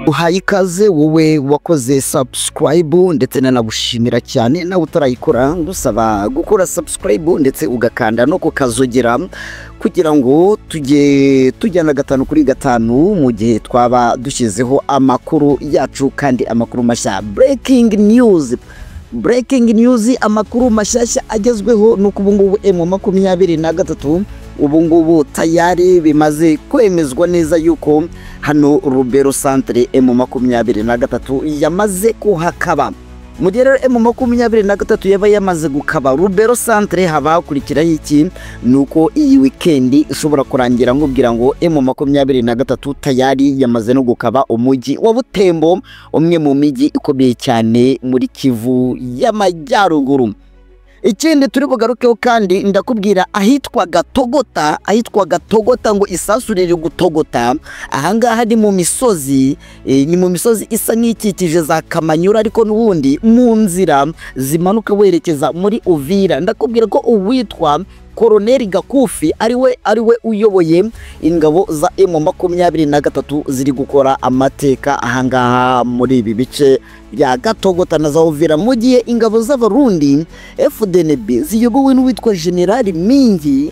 Uhaye ikaze wowe wakoze subscribe, ndetse nanagushimira cyane nawe utarayikora, ngusaba gukora subscribe ndetse ugakanda no kukazogera kugira ngo tujye tujyana gatanu kuri gatanu mu gihe twaba dushyizeho amakuru yacu kandi amakuru mashya. Breaking news, breaking news, amakuru mashyashya agezweho nuko ubu ngubu M23 ubu ngubu tayari bimaze kwemezwa neza yuko hano Rubero Centre M23 yamaze kuhakaba. Mu gihe rero M23 yaba yamaze gukaba Rubero Centre, haba hakurikiraho iki? Nuko iyi weekend ishobora kurangira nkubwira ngo M23 tayari yamaze no gukaba umujyi wa Butembo, umwe mu mijyi ikomeye cyane muri Kivu y'Amajyaruguru. Ikindi turi bugarukeho kandi ndakubwira ahitwa Gatogota, ahitwa Gatogota ngo isasu riri gutogota. Ahangaha ni mu misozi, ni mu misozi isa nk'ikikije za Kamanyura, ariko n'ubundi mu nzira zimanuka werekeza muri Uvira. Ndakubwira ko uwitwa Koroneli Gakufi ariwe uyoboye ingabo za M23 ziri gukora amateka ahangaha muri ibi bice bya Gatogota na za Uvira, mu gihe ingabo z'Abarundi FDNB ziyobowe n'uwitwa General Mingi,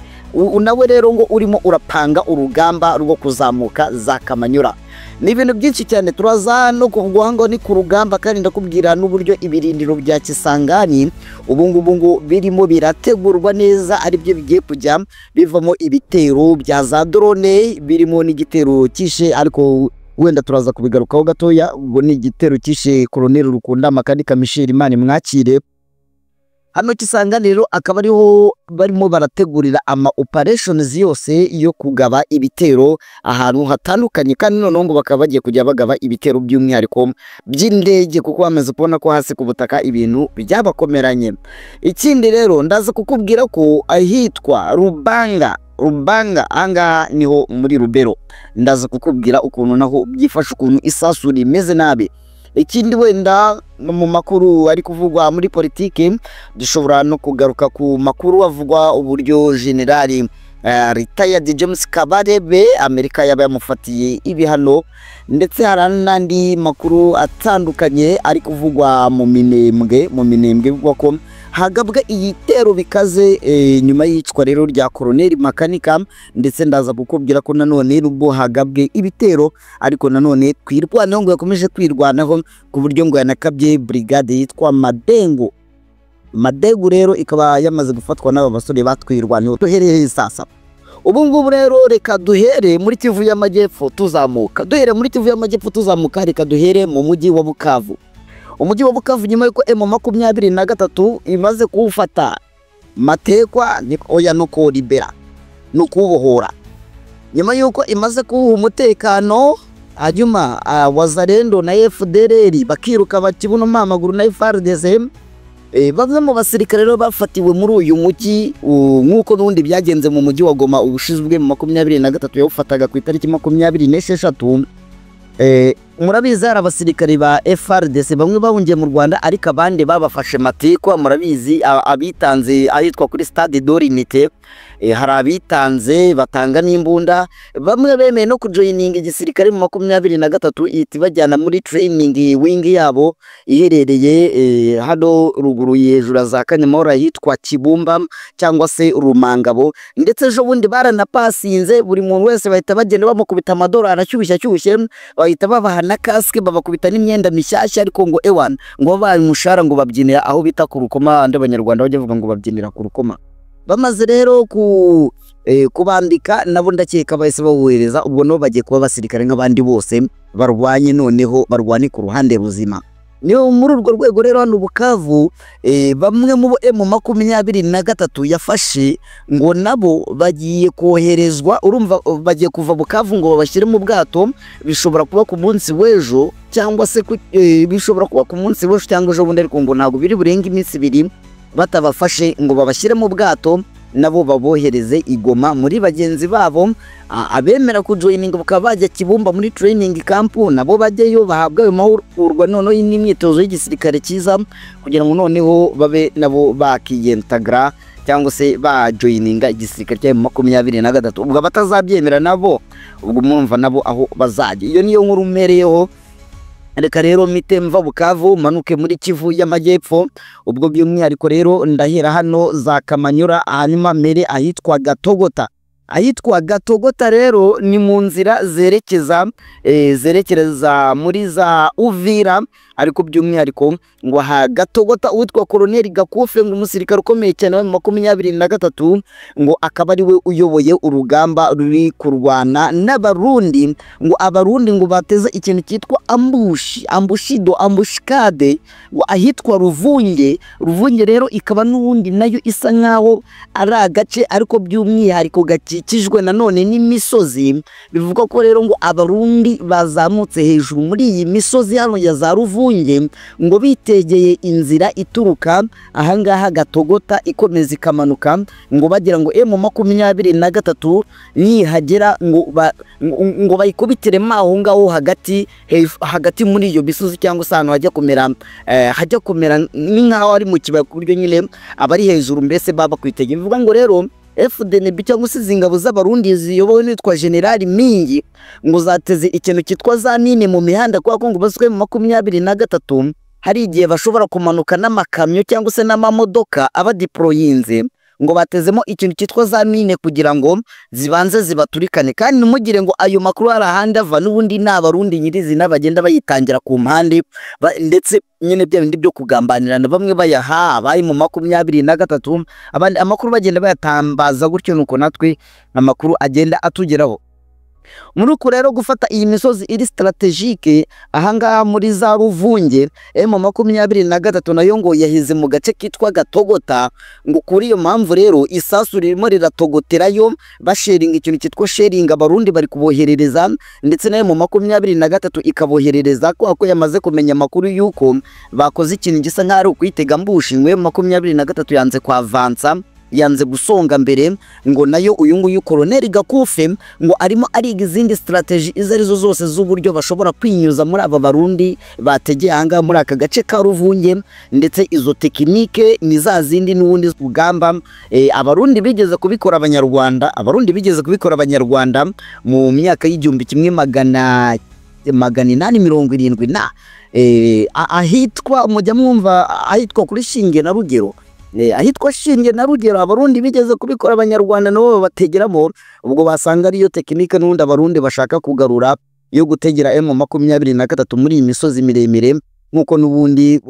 nawe rero ngo urimo urapanga urugamba rwo kuzamuka za Kamanyura. Ni ibintu byinshi cyane turaza no kuvuga ngo ni ku rugamba, kandi ndakubwira n'uburyo ibirindiro bya Kisangani ubu ngubu ngo birimo birategurwa neza, ari byo bigiye kujya bivamo ibitero bya za drone, birimo n'igitero kishe, ariko wenda turaza kubigarukaho gatoya. Ubwo ni igitero kishe Colonel Rukunda Makanika Michel, Imana mwakire. Hano Kisangani rero akaba ariho barimo barategurira ama operations yose yo kugaba ibitero ahantu hatandukanye, kandi noneho ngo bakaba bagiye kujya bagaba ibitero by'umwihariko by'indege, kuko bamaze kubona ko hasi ku butaka ibintu byabakomeranye. Ikindi rero ndaza kukubwira ko ahitwa Rubanga, Rubanga ahangaha niho muri Rubero, ndaza kukubwira ukuntu naho byifashe, ukuntu isasu rimeze nabi. Ikindi wenda mu makuru ari kuvugwa muri politiki, dushobora no kugaruka ku makuru avugwa uburyo General retired James Kabarebe Amerika yaba yamufatiye ibihano, ndetse hari n'andi makuru atandukanye ari kuvugwa mu Minembwe, mu Minembwe bivugwa ko hagabwa igitero bikaze nyuma y'icwa rero rya Colonel Makanika, ndetse ndaza kukubwira ko nanone nubwo hagabwe ibitero ariko nanone Twirwaneho ngo yakomeje kwirwanaho ku buryo ngo yanakabye brigade yitwa Madengo. Madengo rero ikaba yamaze gufatwa n'aba basore batwirwaneho. Duhereye sasa ubu ngubu rero reka duhere muri Kivu y'Amajyepfo tuzamuka, duhere muri Kivu y'Amajyepfo tuzamuka, reka duhere mu mujyi wa Bukavu. Umujyi wa Bukavu nyuma yuko M23 imaze kuwufata matekwa, oya no kuribera no kubohora, nyuma yuko imaze kuwuha umutekano, hanyuma Wazalendo na FDLR bakiruka bakibuno mamaguru na FARDC, bamwe mu basirikare rero bafatiwe muri uyu mujyi, nk'uko n'ubundi byagenze mu mujyi wa Goma ubushizwe mu 23 yawufataga ku itariki 26. Murabizi hari abasirikare ba FARDC bamwe bahungiye mu Rwanda, ariko abandi babafashe matekwa. Murabizi abitanze ahitwa kuri Stade d'Orinite, hari abitanze batanga n'imbunda, bamwe bemeye no kujoininga igisirikare mu 23 ihita ibajyana muri training wing yabo iherereye hano ruguru hejuru za Kanyamahoro ahitwa Kibumba cyangwa se Rumangabo, ndetse ejo bundi baranapasinze buri muntu wese bahita bagenda bamukubita amadolari ashyushye ashyushye, bahita babaha na kasike, babakubita n'imyenda mishyashya, ariko ngo ewan ngo babaye umushahara ngo babyinira aho bita ku rukoma, andi abanyarwanda bajya bavuga ngo babyinira ku rukoma. Bamaze rero kubambika nabo ndakeka bahise bawohereza, ubwo nabo bagiye kuba abasirikare nk'abandi bose barwanye, noneho barwane ku ruhande ruzima. Niyo muri urwo rwego rero hano Bukavu bamwe mu bo M23 yafashe ngo nabo bagiye koherezwa, urumva bagiye kuva Bukavu ngo babashyire mu bwato, bishobora kuba ku munsi w'ejo cyangwa se bishobora kuba ku munsi w'ejo cyangwa ejo bundi, ariko ngo ntabwo biri burenga iminsi ibiri batabafashe ngo babashyire mu bwato. nabo babohereze igoma muri bagenzi babo. Abemera kujoininga bakaba bajya Kibumba muri training camp, nabo bajyeyo bahabwa ayo mahugurwa noneho n'imyitozo y'igisirikare cyiza, kugira ngo noneho babe nabo bakiyentagra cyangwa se bajoininga igisirikare cya M23. Ubwo abatazabyemera nabo ubwo murumva nabo aho bazajya. Iyo niyo nkuru mpereyeho. Reka rero mite mva Bukavu manuke muri Kivu y'Amajyepfo. Ubwo by'umwihariko rero ndahera hano za Kamanyura, hanyuma mere ahitwa Gatogota. Ahitwa Gatogota rero ni mu nzira zerekeza zerekereza muri za Uvira, ariko by'umwihariko ngo aha Gatogota uwitwa Colonel Gakufe, ngo umusirikare ukomeye cyane wa 23, ngo akaba ari we uyoboye urugamba ruri kurwana n'Abarundi. Ngo Abarundi ngo bateze ikintu cyitwa ambushi, ambushido, ambushikade, ngo ahitwa Ruvunge. Ruvunge rero ikaba n'ubundi nayo isa nkaho ari agace, ariko by'umwihariko gakikijwe nanone n'imisozi. Bivugwa ko rero ngo Abarundi bazamutse hejuru muri iyi misozi hano ya za Ruvunge, ngo bitegeye inzira ituruka ahangaha Gatogota ikomeza ikamanuka, ngo bagira ngo M23 nihagera ngo bayikubitiremo aho ngaho hagati hagati muri iyo misozi, cyangwa se ahantu hajya kumera ni nkaho ari mu kibaya, ku buryo nyine abari hejuru mbese baba kwitegeye. Bivuga ngo rero FDNB cyangwa se izi ngabo z'Abarundi ziyobowe n'uwitwa General Mingi ngo zateze ikintu cyitwa za mine mu mihanda, kubera ko ngo bazwe mu 23 hari igihe bashobora kumanuka n'amakamyo cyangwa se n'amamodoka abadeployinze, ngo batezemo ikintu cyitwa za mine kugira ngo zibanze zibaturikane. Kandi ntimugire ngo ayo makuru hari ahandi ava, n'ubundi ni Abarundi nyirizina bagenda bayitangira ku mpande, ndetse nyine bya bindi byo kugambanirana, bamwe bayaha abari mu 23, abandi amakuru bagenda bayatambaza gutyo, nuko natwe amakuru agenda atugeraho. Muri uku rero gufata iyi misozi iri strategique ahangaha muri za Ruvunge, M23 nayo ngo yahize mu gace kitwa Gatogota. Ngo kuri iyo mpamvu rero isasu ririmo riratogoterayo, basharinga ikintu cyitwa sharing, Abarundi bari kuboherereza, ndetse na M23 ikaboherereza, ko yamaze kumenya amakuru yuko bakoze ikintu gisa nkaho ari ukwitega ambushi. Ngo M23 yanze kwavansa, yanze gusonga mbere, ngo nayo uyu nguyu Colonel Gakufe ngo arimo ariga izindi strategy izo arizo zose z'uburyo bashobora kwinyuza muri aba Barundi bategeye ahangaha muri aka gace ka Ruvunge. Ndetse izo tekinike ni za zindi n'ubundi rugamba Abarundi bigeze kubikora Abanyarwanda, Abarundi bigeze kubikora Abanyarwanda mu myaka y'1870 na ahitwa, mujya mwumva ahitwa kuri Shinge na Rugero. Ahitwa Shinge na Rugero Abarundi bigeze kubikora Abanyarwanda nabo bategeramo. Ubwo basanga ariyo tekinike n'ubundi Abarundi bashaka kugarura yo gutegera M23 muri iyi misozi miremire, nkuko n'ubundi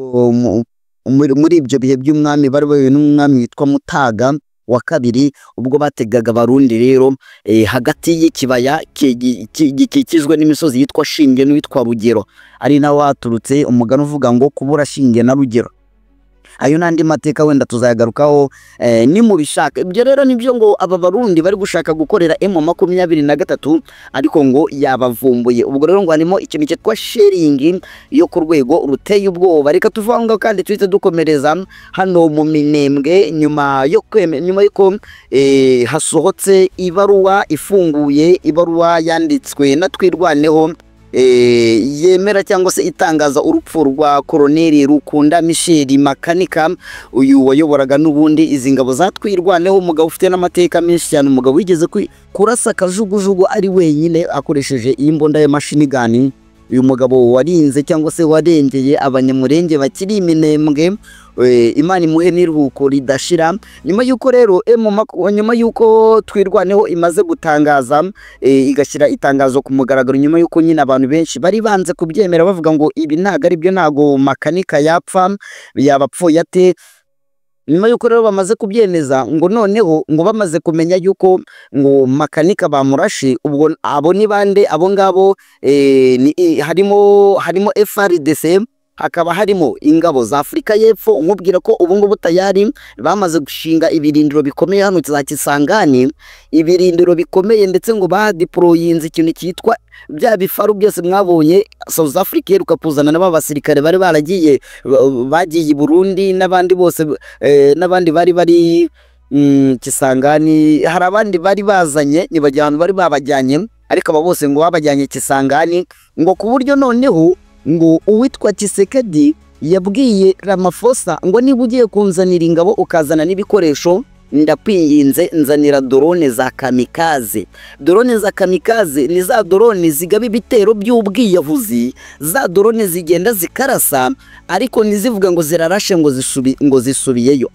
muri ibyo bihe by'umwami bari bayobowe n'umwami witwa Mutaga wa kabiri, ubwo bategaga Abarundi rero hagati y'ikibaya gikikijwe n'imisozi yitwa Shinge n'uwitwa Rugero, ari naho waturutse umugani uvuga ngo kubura Shinge na Rugero. Ayo n'andi mateka wenda tuzayagarukaho ni mu bishaka. Ibyo rero nibyo ngo aba Barundi bari gushaka gukorera M23, ariko ngo yabavumbuye. Ubwo rero ngo harimo ikintu cyitwa sharing yo ku rwego ruteye ubwoba. Reka tuvange kandi tuhite dukomereza hano mu Minembwe, nyuma yuko hasohotse ibaruwa ifunguye, ibaruwa yanditswe na Twirwaneho yemera cyangwa se itangaza urupfu rwa Colonel Rukunda Michel Makanika, uyu wayoboraga n'ubundi izi ngabo za Twirwaneho, umugabo ufite n'amateka menshi cyane, umugabo wigeze kurasa kajugujugu ari wenyine akoresheje imbunda ya machine gun. Uyu mugabo warinze cyangwa se warengeye Abanyamurenge bakiri Iminembwe, Imana imuhe n'iruhuko ridashira. Nyuma yuko rero nyuma yuko Twirwaneho imaze gutangaza, igashyira itangazo ku mugaragaro, nyuma yuko nyine abantu benshi bari banze kubyemera bavuga ngo ibi ntago ari byo, ntago Makanika yapfa, yabapfuye ate. Nyuma yuko rero bamaze kubyemeza, ngo noneho ngo bamaze kumenya yuko ngo Makanika bamurashe, ubwo abo ni bande? Abo ngabo harimo FARDC, hakaba harimo ingabo za Afrika y'Epfo. Nkubwira ko ubu ngubu tayari bamaze gushinga ibirindiro bikomeye hano za Kisangani, ibirindiro bikomeye, ndetse ngo badeployinze ikintu cyitwa bya bifaru byose mwabonye South Africa iheruka kuzana n'aba basirikare bari baragiye bagiye i Burundi n'abandi bose, n'abandi bari bari Kisangani hari abandi bari bazanye, nibajya ahantu bari babajyanye, ariko aba bose ngo babajyanye Kisangani, ngo ku buryo noneho ngo uwitwa Tshisekedi yabwiye Ramaphosa ngo niba ugiye kunzanira ingabo ukazana n'ibikoresho, ndakwinginze nzanira drone za kamikaze. Drone za kamikaze ni za drone zigaba ibitero by'ubwiyahuzi, za drone zigenda zikarasa ariko ntizivuga ngo zirarashe ngo zisubiyeyo.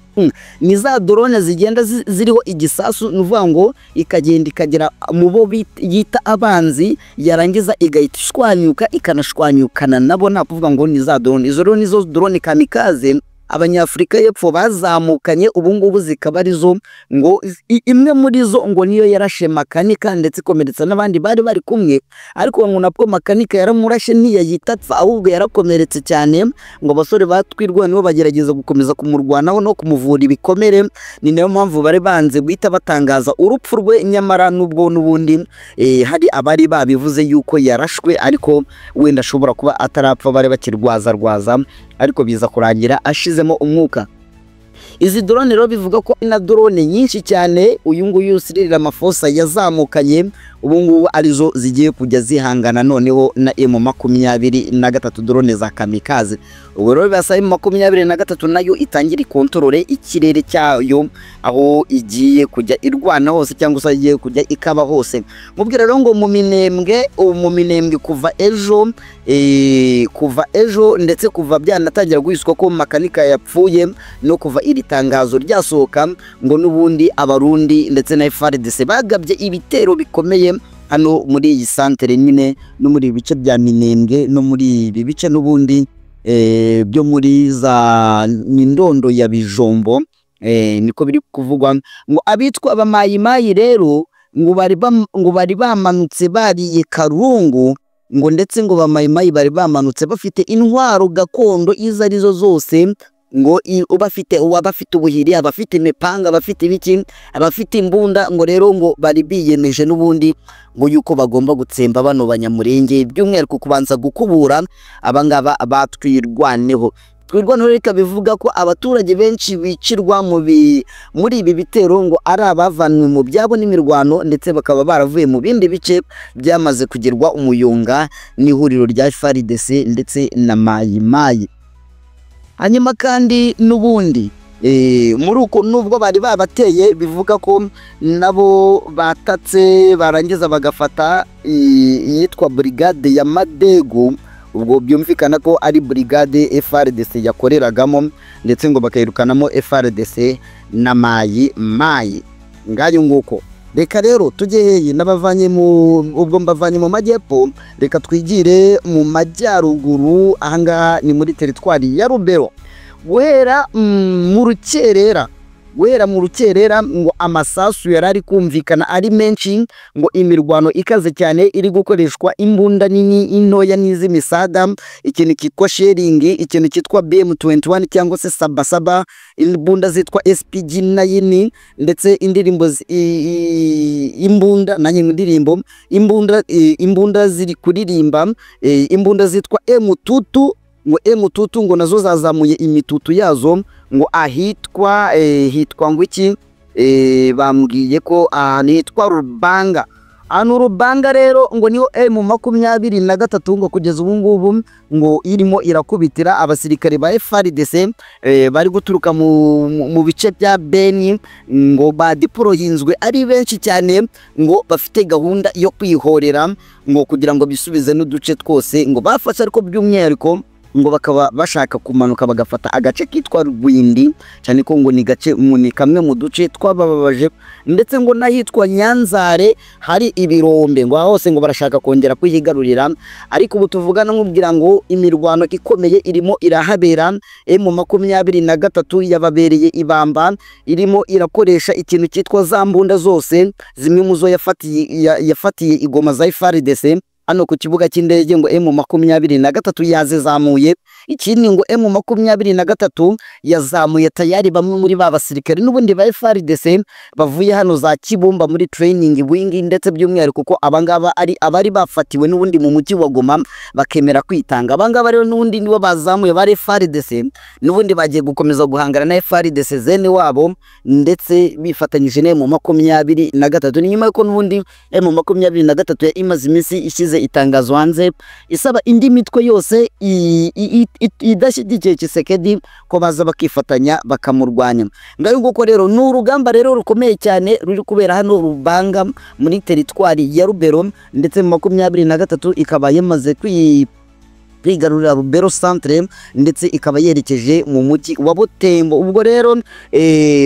Ni za drone zigenda ziriho igisasu, ni ukuvuga ngo ikagenda ikagera mu bo yita abanzi, yarangiza igahita ishwanyuka ikanashwanyukana nabo. Nta kuvuga ngo ni za drone, izo rero nizo drone kamikaze Abanyafurika y'Epfo bazamukanye ubu ngubu, zikaba arizo ngo imwe muri zo ngo niyo yarashe Makanika ndetse ikomeretsa n'abandi bari bari kumwe. Ariko ngo nabwo Makanika yaramurashe ntiyahita apfa, ahubwo yarakomeretse cyane, ngo abasore batwirwaneho bagerageza gukomeza kumurwanaho no kumuvura ibikomere. Ni nayo mpamvu bari banze guhita batangaza urupfu rwe, nyamara nubwo n'ubundi hari abari babivuze yuko yarashwe, ariko wenda ashobora kuba atarapfa, bari bakirwaza rwaza, ariko biza kurangira ashizemo umwuka. Izi drone rero bivuga ko na drone nyinshi cyane uyu nguyu Cyril Ramaphosa yazamukanye ubu ngubu arizo zigiye kujya zihangana noneho na M23, drone za kamikaze. Ubu rero birasa M23 nayo itangira ikontorore ikirere cyayo, aho igiye kujya irwana hose cyangwa se igiye kujya ikaba hose. Mubwira rero ngo mu Minembwe, mu Minembwe kuva ejo ndetse kuva byanatangira guhiswa ko Makanika yapfuye no kuva iri tangazo ryasohoka, ngo n'ubundi Abarundi ndetse na FARDC bagabye ibitero bikomeye hano muri iyi santere nyine, no muri ibi bice bya Minembwe, no muri ibi bice n'ubundi byo muri za Mindondo ya Bijombo. Niko biri kuvugwa ngo abitwa abamayimayi rero ngo bari bamanutse bariye karungu, ngo ndetse ngo bamayimayi bari bamanutse bafite intwaro gakondo izo arizo zose, ngo bafite abafite ubuhiri, abafite imipanga, abafite ibiki, abafite imbunda, ngo rero ngo bari biyemeje n'ubundi ngo yuko bagomba gutsemba bano Banyamurenge, by'umwihariko kubanza gukubura abangaba batwirwaneho. Twirwaneho reka bivuga ko abaturage benshi bicirwa muri ibi bitero ngo ari abavanwe mu byabo n'imirwano, ndetse bakaba baravuye mu bindi bice byamaze kugerwa umuyonga n'ihuriro rya FARDC ndetse na Mayimayi. Hanyuma kandi n'ubundi muri uko nubwo bari babateye, bivuga ko nabo batatse barangiza bagafata iyitwa brigade ya Madego, ubwo byumvikana ko ari brigade FARDC yakoreragamo, ndetse ngo bakayirukanamo FARDC na Mayimayi. Ngayo nguko. Reka rero tujye heye n'abavanye mu ubwo mbavanye mu majyepfo, reka twigire mu majyaruguru. Ahangaha ni muri teritwari ya Rubero. Guhera mu rukerera, guhera mu rukerera ngo amasasu yari ari kumvikana ari menshi, ngo imirwano ikaze cyane iri gukoreshwa imbunda nini, intoya n'iz'imisada, ikintu cyitwa shelling, ikintu cyitwa BM21 cyangwa se sabasaba, imbunda zitwa SPG9, ndetse indirimbo imbunda nanjye indirimbo imbunda, imbunda ziri kuririmba, imbunda zitwa M22, ngo M22 ngo nazo zazamuye imitutu yazo, ngo ahitwa hitwa ngo iki, bambwiye ko ahantu hitwa Rubanga. Ahantu Rubanga rero ngo niho M23 ngo kugeza ubu ngubu ngo irimo irakubitira abasirikare ba FARDC bari guturuka mu bice bya Beni, ngo badiporohinzwe ari benshi cyane, ngo bafite gahunda yo kwihorera ngo kugira ngo bisubize n'uduce twose ngo bafashe, ariko by'umwihariko ngo bakaba bashaka kumanuka bagafata agace kitwa Rwindi, cyane ko ngo ni gace ni kamwe mu duce twabababaje, ndetse ngo n'ahitwa Nyanzare hari ibirombe, ngo hose ngo barashaka kongera kwihigarurira. Ariko ubu tuvugana nkubwira ngo imirwano ikomeye irimo irahabera, M23 yababereye ibamba, irimo irakoresha ikintu cyitwa za mbunda zose, zimwe mu zo yafatiye igoma za FARDC. Hano ku kibuga cy'indege ngo M23 yazizamuye. Ikindi ngo M23 yazamuye tayari bamwe muri ba basirikare n'ubundi ba FARDC bavuye hano za Kibumba muri training wing, ndetse by'umwihariko kuko abangaba ari abari bafatiwe n'ubundi mu mujyi wa Goma bakemera kwitanga. Abangaba rero n'ubundi nibo bazamuye ba FARDC, n'ubundi bagiye gukomeza guhangana na FARDC zene wabo, ndetse bifatanyije na M23. Ni nyuma yuko n'ubundi M23 imaze iminsi ishyize itangazo hanze isaba indi mitwe yose idashyigikiye Tshisekedi ko baza bakifatanya bakamurwanya. Ngayo nguko rero ni urugamba rero rukomeye cyane ruri kubera hano Rubanga muri teritwari ya Rubero, ndetse mu 23 ikaba yamaze kwigarurira Rubero centre, ndetse ikaba yerekeje mu mujyi wa Butembo. Ubwo rero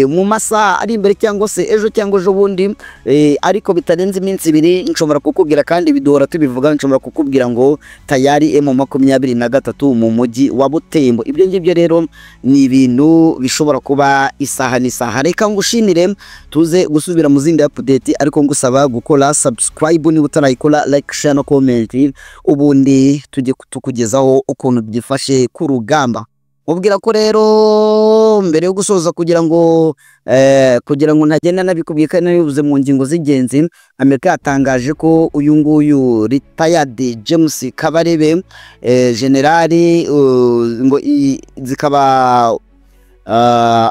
mu masaha ari imbere cyangwa se ejo cyangwa ejo bundi, ariko bitarenze iminsi ibiri, nshobora kukubwira, kandi biduhora tubivuga, nshobora kukubwira ngo tayari M23 mu mujyi wa Butembo. Ibyo ngibyo rero ni ibintu bishobora kuba isaha n'isaha. Reka ngushimire, tuze gusubira mu zindi update, ariko ngusaba gukora subscribe niba utarayikora, like, share no comment, ubundi tujye tukugeza ukuntu byifashe ku rugamba. Mubwira ko rero mbere yo gusoza, kugira ngo ntagenda nabikubwiye kandi nabivuze mu ngingo z'ingenzi, Amerika yatangaje ko uyu nguyu retired James Kabarebe, generali, ngo zikaba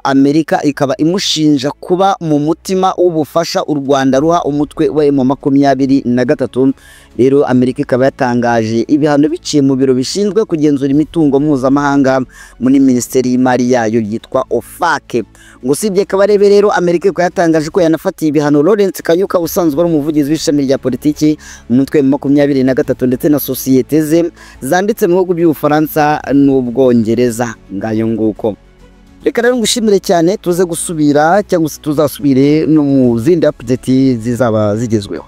Amerika ikaba imushinja kuba mu mutima w'ubufasha u Rwanda ruha umutwe wa M23. Rero Amerika ikaba yatangaje ibihano biciye mu biro bishinzwe kugenzura imitungo mpuzamahanga muri Minisiteri y'Imari yayo yitwa OFAC. Ngo usibye Kabarebe rero, Amerika ikaba yatangaje ko yanafatiye ibihano Lawrence Kanyuka usanzwe ari umuvugizi w'ishami rya politiki mu mutwe wa M23, ndetse na sosiyete ze zanditse mu bihugu by'Ubufaransa n'Ubwongereza. Ngayo nguko. Reka rero ngushimire cyane, tuze gusubira cyangwa se tuzasubire no mu zindi update zizaba zigezweho.